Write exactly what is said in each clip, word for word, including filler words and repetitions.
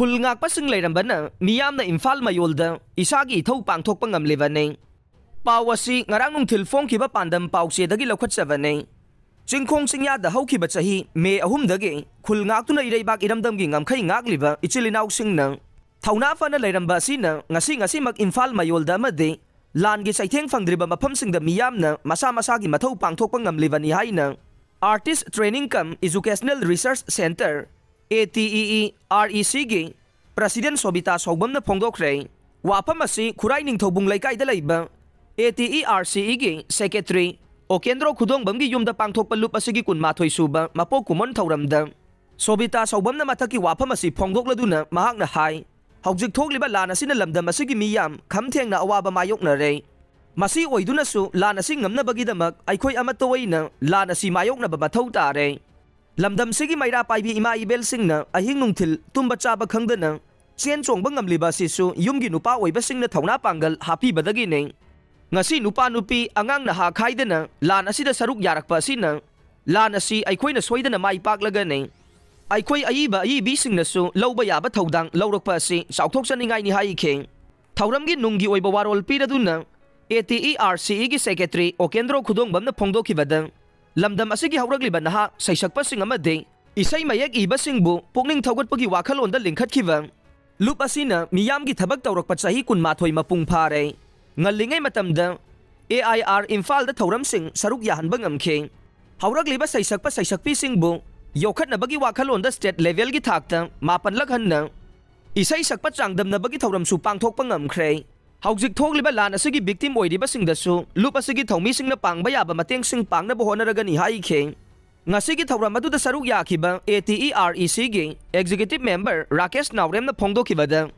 ꯈꯨꯜ ꯉꯥꯛꯄꯁꯤꯡ ꯂꯩꯔꯝꯕꯅ ꯃꯤꯌꯥꯝꯅ ꯏꯝꯐꯥꯜ ꯃꯌꯣꯜꯗ ꯏꯁꯥꯒꯤ ꯏꯊꯧ ꯄꯥꯡꯊꯣꯛꯄ ꯉꯝꯂꯤꯕꯅꯤ꯫ ꯄꯥꯎ ꯑꯁꯤ ꯉꯔꯥꯡ ꯅꯨꯡꯊꯤꯜ ꯐꯣꯡꯈꯤꯕ ꯄꯥꯟꯗꯝ ꯄꯥꯎꯆꯦꯗꯒꯤ ꯂꯧꯈꯠꯆꯕꯅꯤ꯫ ꯆꯤꯡꯈꯣꯡ ꯆꯤꯡꯌꯥꯗ ꯍꯧꯈꯤꯕ ꯆꯍꯤ ꯃꯦ ꯑꯍꯨꯝꯗꯒꯤ ꯈꯨꯜ ꯉꯥꯛꯇꯨꯅ ꯏꯔꯩꯕꯥꯛ ꯏꯔꯝꯗꯝꯒꯤ ꯉꯝꯈꯩ ꯉꯥꯛꯂꯤꯕ ꯏꯆꯤꯜ ꯏꯅꯥꯎꯁꯤꯡꯅ ꯊꯧꯅꯥ ꯐꯅ ꯂꯩꯔꯝꯕ ꯑꯁꯤꯅ ꯉꯁꯤ ꯉꯁꯤꯃꯛ ꯏꯝꯐꯥꯜ ꯃꯌꯣꯜꯗ ꯑꯃꯗꯤ ꯂꯥꯟꯒꯤ ꯆꯩꯊꯦꯡ ꯐꯪꯗ꯭ꯔꯤꯕ ꯃꯐꯝꯁꯤꯡꯗ ꯃꯤꯌꯥꯝꯅ ꯃꯁꯥ ꯃꯁꯥꯒꯤ ꯃꯊꯧ ꯄꯥꯡꯊꯣꯛꯄ ꯉꯝꯂꯤꯕꯅꯤ ꯍꯥꯏꯅ Artist Training cum Educational Research Centre, A T E E R E C ꯒꯤ President ꯁꯣꯕꯤꯇꯥ ꯁꯧꯕꯝꯅ ꯐꯣꯡꯗꯣꯛꯈ꯭ꯔꯦ꯫ ꯋꯥꯐꯝ ꯑꯁꯤ ꯈꯨꯔꯥꯏ ꯅꯤꯡꯊꯧꯕꯨꯡ ꯂꯩꯀꯥꯏꯗ ꯂꯩꯕ A T E R C E ꯒꯤ Secretary ꯑꯣꯀꯦꯟꯗ꯭ꯔꯣ ꯈꯨꯗꯣꯡꯕꯝꯒꯤ ꯌꯨꯝꯗ ꯄꯥꯡꯊꯣꯛꯄ ꯂꯨꯞ ꯑꯁꯤꯒꯤ ꯀꯨꯟꯃꯥꯊꯣꯏ ꯁꯨꯕ ꯃꯄꯣꯛ ꯀꯨꯝꯑꯣꯟ ꯊꯧꯔꯝꯗ ꯁꯣꯕꯤꯇꯥ ꯁꯧꯕꯝꯅ ꯃꯊꯛꯀꯤ ꯋꯥꯐꯝ ꯑꯁꯤ ꯐꯣꯡꯗꯣꯛꯂꯗꯨꯅ ꯃꯍꯥꯛꯅ ꯍꯥꯏ, ꯍꯧꯖꯤꯛ ꯊꯣꯛꯂꯤꯕ ꯂꯥꯟ ꯑꯁꯤꯅ ꯂꯝꯗꯝ ꯑꯁꯤꯒꯤ ꯃꯤꯌꯥꯝ ꯈꯝ ꯊꯦꯡꯅ ꯑꯋꯥꯕ ꯃꯥꯌꯣꯛꯅꯔꯦ꯫ ꯃꯁꯤ ꯑꯣꯏꯗꯨꯅꯁꯨ ꯂꯥꯟ ꯑꯁꯤ ꯉꯝꯅꯕꯒꯤꯗꯃꯛ ꯑꯩꯈꯣꯏ ꯑꯃꯠꯇ ꯑꯣꯏꯅ ꯂꯥꯟ ꯑꯁꯤ ꯃꯥꯌꯣꯛꯅꯕ ꯃꯊꯧ ꯇꯥꯔꯦ꯫ ꯂꯝꯗꯝꯁꯤꯒꯤ ꯃꯩꯔꯥ ꯄꯥꯏꯕꯤ ꯏꯃꯥ ꯏꯕꯦꯜꯁꯤꯡꯅ ꯑꯍꯤꯡ ꯅꯨꯡꯊꯤꯜ ꯇꯨꯝꯕ ꯆꯥꯕ ꯈꯪꯗꯅ ꯆꯦꯟ ꯆꯣꯡꯕ ꯉꯝꯂꯤꯕ ꯑꯁꯤꯁꯨ ꯌꯨꯝꯒꯤ ꯅꯨꯄꯥ ꯑꯣꯏꯕꯁꯤꯡꯅ ꯊꯧꯅꯥ ꯄꯥꯡꯒꯜ ꯍꯥꯞꯄꯤꯕꯗꯒꯤꯅꯤ꯫ ꯉꯁꯤ ꯅꯨꯄꯥ ꯅꯨꯄꯤ ꯑꯉꯥꯡ ꯅꯍꯥ ꯈꯥꯏꯗꯅ ꯂꯥꯟ ꯑꯁꯤꯗ ꯁꯔꯨꯛ ꯌꯥꯔꯛꯄ ꯑꯁꯤꯅ ꯂꯥꯟ ꯑꯁꯤ ꯑꯩꯈꯣꯏꯅ ꯁꯣꯏꯗꯅ ꯃꯥꯏ ꯄꯥꯛꯂꯒꯅꯤ꯫ ꯑꯩꯈꯣꯏ ꯑꯏꯕ ꯑꯏꯕꯤꯁꯤꯡꯅꯁꯨ ꯂꯧꯕ ꯌꯥꯕ ꯊꯧꯗꯥꯡ ꯂꯧꯔꯛꯄ ꯑꯁꯤ ꯆꯥꯎꯊꯣꯛꯆꯅꯤꯡꯉꯥꯏꯅꯤ ꯍꯥꯏꯈꯤ꯫ ꯊꯧꯔꯝꯒꯤ ꯅꯨꯡꯒꯤ ꯑꯣꯏꯕ ꯋꯥꯔꯣꯜ ꯄꯤꯔꯗꯨꯅ A T E R C E ꯒꯤ Secretary ꯑꯣꯀꯦꯟꯗ꯭ꯔꯣ ꯈꯨꯗꯣꯡꯕꯝꯅ ꯐꯣꯡꯗꯣꯛꯈꯤꯕꯗ, ꯂꯝꯗꯝ ꯑꯁꯤꯒꯤ ꯍꯧꯔꯛꯂꯤꯕ ꯅꯍꯥ ꯁꯩꯁꯛꯄꯁꯤꯡ ꯑꯃꯗꯤ ꯏꯁꯩ ꯃꯌꯦꯛ ꯏꯕꯁꯤꯡꯕꯨ ꯄꯨꯛꯅꯤꯡ ꯊꯧꯒꯠꯄꯒꯤ ꯋꯥꯈꯜꯂꯣꯟꯗ ꯂꯤꯡꯈꯠꯈꯤꯕ ꯂꯨꯞ ꯑꯁꯤꯅ ꯃꯤꯌꯥꯝꯒꯤ ꯊꯕꯛ ꯇꯧꯔꯛꯄ ꯆꯍꯤ ꯀꯨꯟꯃꯥꯊꯣꯏ ꯃꯄꯨꯡ ꯐꯥꯔꯦ꯫ ꯉꯜꯂꯤꯉꯩ ꯃꯇꯝꯗ A I R ꯏꯝꯐꯥꯜꯗ ꯊꯧꯔꯝꯁꯤꯡ ꯁꯔꯨꯛ ꯌꯥꯍꯟꯕ ꯉꯝꯈꯤ꯫ ꯍꯧꯔꯛꯂꯤꯕ ꯁꯩꯁꯛꯄ ꯁꯩꯁꯛꯄꯤꯁꯤꯡꯕꯨ ꯌꯣꯛꯈꯠꯅꯕꯒꯤ ꯋꯥꯈꯜꯂꯣꯟꯗ state level ꯒꯤ ꯊꯥꯛꯇ ꯃꯥꯄꯜꯂꯛ ꯍꯟꯅ ꯏꯁꯩ ꯁꯛꯄ ꯆꯥꯡꯗꯝꯅꯕꯒꯤ ꯊꯧꯔꯝꯁꯨ ꯄꯥꯡꯊꯣꯛꯄ ꯉꯝꯈ꯭ꯔꯦ꯫ ꯍꯧꯖꯤꯛ ꯊꯣꯛꯂꯤꯕ ꯂꯥꯟ ꯑꯁꯤꯒꯤ victim ꯑꯣꯏꯔꯤꯕꯁꯤꯡꯗꯁꯨ ꯂꯨꯞ ꯑꯁꯤꯒꯤ ꯊꯧꯃꯤꯁꯤꯡꯅ ꯄꯥꯡꯕ ꯌꯥꯕ ꯃꯇꯦꯡꯁꯤꯡ ꯄꯥꯡꯅꯕ ꯍꯣꯠꯅꯔꯒꯅꯤ ꯍꯥꯏꯈꯤ꯫ ꯉꯁꯤꯒꯤ ꯊꯧꯔꯝ ꯑꯗꯨꯗ ꯁꯔꯨꯛ ꯌꯥꯈꯤꯕ A T E R E C ꯒꯤ Executive Member ꯔꯥꯀꯦꯁ ꯅꯥꯎꯔꯦꯝꯅ ꯐꯣꯡꯗꯣꯛꯈꯤꯕꯗ,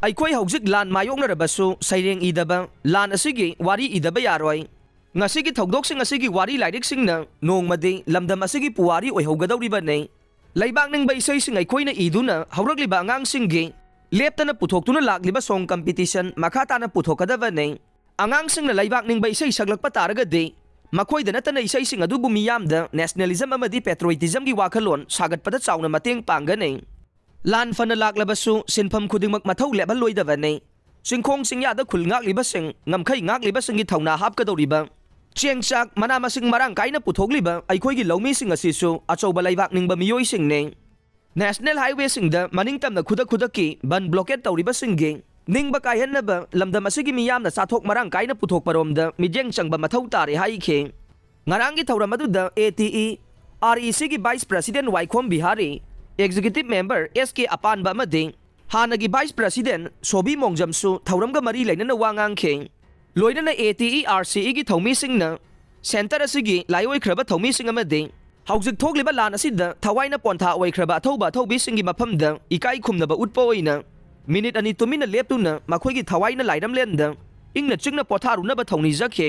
ꯑꯩꯈꯣꯏ ꯍꯧꯖꯤꯛ ꯂꯥꯟ ꯃꯥꯌꯣꯛꯅꯔꯕꯁꯨ ꯁꯩꯔꯦꯡ ꯏꯗꯕ, ꯂꯥꯟ ꯑꯁꯤꯒꯤ ꯋꯥꯔꯤ ꯏꯗꯕ ꯌꯥꯔꯣꯏ꯫ ꯉꯁꯤꯒꯤ ꯊꯧꯗꯣꯛꯁꯤꯡ ꯑꯁꯤꯒꯤ ꯋꯥꯔꯤ ꯂꯥꯏꯔꯤꯛꯁꯤꯡꯅ ꯅꯣꯡꯃꯗꯤ ꯂꯝꯗꯝ ꯑꯁꯤꯒꯤ ꯄꯨꯋꯥꯔꯤ ꯑꯣꯏꯍꯧꯒꯗꯧꯔꯤꯕꯅꯤ꯫ ꯂꯩꯕꯥꯛ ꯅꯤꯡꯕ ꯏꯁꯩꯁꯤꯡ ꯑꯩꯈꯣꯏꯅ ꯏꯗꯨꯅ ꯍꯧꯔꯛꯂꯤꯕ ꯑꯉꯥꯡꯁꯤꯡꯒꯤ ꯂꯦꯞꯇꯅ ꯄꯨꯊꯣꯛꯇꯨꯅ ꯂꯥꯛꯂꯤꯕ song competition ꯃꯈꯥ ꯇꯥꯅ ꯄꯨꯊꯣꯛꯀꯗꯕꯅꯤ꯫ ꯑꯉꯥꯡꯁꯤꯡꯅ ꯂꯩꯕꯥꯛ ꯅꯤꯡꯕ ꯏꯁꯩ ꯁꯛꯂꯛꯄ ꯇꯥꯔꯒꯗꯤ, ꯃꯈꯣꯏꯗ ꯅꯠꯇꯅ ꯏꯁꯩꯁꯤꯡ ꯑꯗꯨꯕꯨ ꯃꯤꯌꯥꯝꯗ nationalism ꯑꯃꯗꯤ patriotism ꯒꯤ ꯋꯥꯈꯜꯂꯣꯟ ꯁꯥꯒꯠꯄꯗ ꯆꯥꯎꯅ ꯃꯇꯦꯡ ꯄꯥꯡꯒꯅꯤ꯫ ꯂꯥꯟ ꯐꯅ ꯂꯥꯛꯂꯕꯁꯨ ꯁꯤꯟꯐꯝ ꯈꯨꯗꯤꯡꯃꯛ ꯃꯊꯧ ꯂꯦꯞꯍꯜꯂꯣꯏꯗꯕꯅꯤ꯫ ꯆꯤꯡꯈꯣꯡ ꯆꯤꯡꯌꯥꯗ ꯈꯨꯜ ꯉꯥꯛꯂꯤꯕꯁꯤꯡ, ꯉꯝꯈꯩ ꯉꯥꯛꯂꯤꯕꯁꯤꯡꯒꯤ ꯊꯧꯅꯥ ꯍꯥꯞꯀꯗꯧꯔꯤꯕ, ꯆꯦꯡ ꯆꯥꯛ ꯃꯅꯥ ꯃꯁꯤꯡ ꯃꯔꯥꯡ ꯀꯥꯏꯅ ꯄꯨꯊꯣꯛꯂꯤꯕ ꯑꯩꯈꯣꯏꯒꯤ ꯂꯧꯃꯤꯁꯤꯡ ꯑꯁꯤꯁꯨ ꯑꯆꯧꯕ ꯂꯩꯕꯥꯛ ꯅꯤꯡꯕ ꯃꯤꯑꯣꯏꯁꯤꯡꯅꯤ꯫ ꯅꯦꯁꯅꯦꯜ ꯍꯥꯏꯋꯦꯁꯤꯡꯗ ꯃꯅꯤꯡꯇꯝꯅ ꯈꯨꯗꯛ ꯈꯨꯗꯛꯀꯤ ꯕꯟ ꯕ꯭ꯂꯣꯀꯦꯠ ꯇꯧꯔꯤꯕꯁꯤꯡꯒꯤ ꯅꯤꯡꯕ ꯀꯥꯏꯍꯟꯅꯕ ꯂꯝꯗꯝ ꯑꯁꯤꯒꯤ ꯃꯤꯌꯥꯝꯅ ꯆꯥꯊꯣꯛ ꯃꯔꯥꯡ ꯀꯥꯏꯅ ꯄꯨꯊꯣꯛꯄꯔꯣꯝꯗ ꯃꯤꯠꯌꯦꯡ ꯆꯪꯕ ꯃꯊꯧ ꯇꯥꯔꯦ ꯍꯥꯏꯈꯤ꯫ ꯉꯔꯥꯡꯒꯤ ꯊꯧꯔꯝ ꯑꯗꯨꯗ A T E R E ꯁꯤꯒꯤ ꯚꯥꯏꯁ ꯄ꯭ꯔꯁꯤꯗꯦꯟ ꯋꯥꯏꯈꯣꯝ ꯕꯤꯍꯥꯔꯤ, ꯑꯦꯛꯖꯤꯀ꯭ꯌꯨꯇꯤꯚ ꯃꯦꯝꯕꯔ ꯑꯦꯁ ꯀꯦ ꯑꯄꯥꯟꯕ ꯑꯃꯗꯤ ꯍꯥꯟꯅꯒꯤ ꯚꯥꯏꯁ ꯄ꯭ꯔꯁꯤꯗꯦꯟ ꯁꯣꯕꯤ ꯃꯣꯡꯖꯝꯁꯨ ꯊꯧꯔꯝꯒ ꯃꯔꯤ ꯂꯩꯅꯅ ꯋꯥ ꯉꯥꯡꯈꯤ꯫ ꯂꯣꯏꯅꯅ A T E R C ꯏꯒꯤ ꯊꯧꯃꯤꯁꯤꯡꯅ ꯁꯦꯟꯇꯔ ꯑꯁꯤꯒꯤ ꯂꯥꯏꯑꯣꯏꯈ꯭ꯔꯕ ꯊꯧꯃꯤꯁꯤꯡ ꯑꯃꯗꯤ ꯍꯧꯖꯤꯛ ꯊꯣꯛꯂꯤꯕ ꯂꯥꯟ ꯑꯁꯤꯗ ꯊꯋꯥꯏꯅ ꯄꯣꯟꯊꯥ ꯑꯣꯏꯈ꯭ꯔꯕ ꯑꯊꯧꯕ ꯑꯊꯧꯕꯤꯁꯤꯡꯒꯤ ꯃꯐꯝꯗ ꯏꯀꯥꯏ ꯈꯨꯝꯅꯕ ꯎꯠꯄ ꯑꯣꯏꯅ ꯃꯤꯅꯤꯠ ꯑꯅꯤ ꯇꯨꯃꯤꯟꯅ ꯂꯦꯞꯇꯨꯅ ꯃꯈꯣꯏꯒꯤ ꯊꯋꯥꯏꯅ ꯂꯥꯏꯔꯝꯂꯦꯟꯗ ꯏꯪꯅ ꯆꯤꯛꯅ ꯄꯣꯊꯥꯔꯨꯅꯕ ꯊꯧꯅꯤꯖꯈꯤ꯫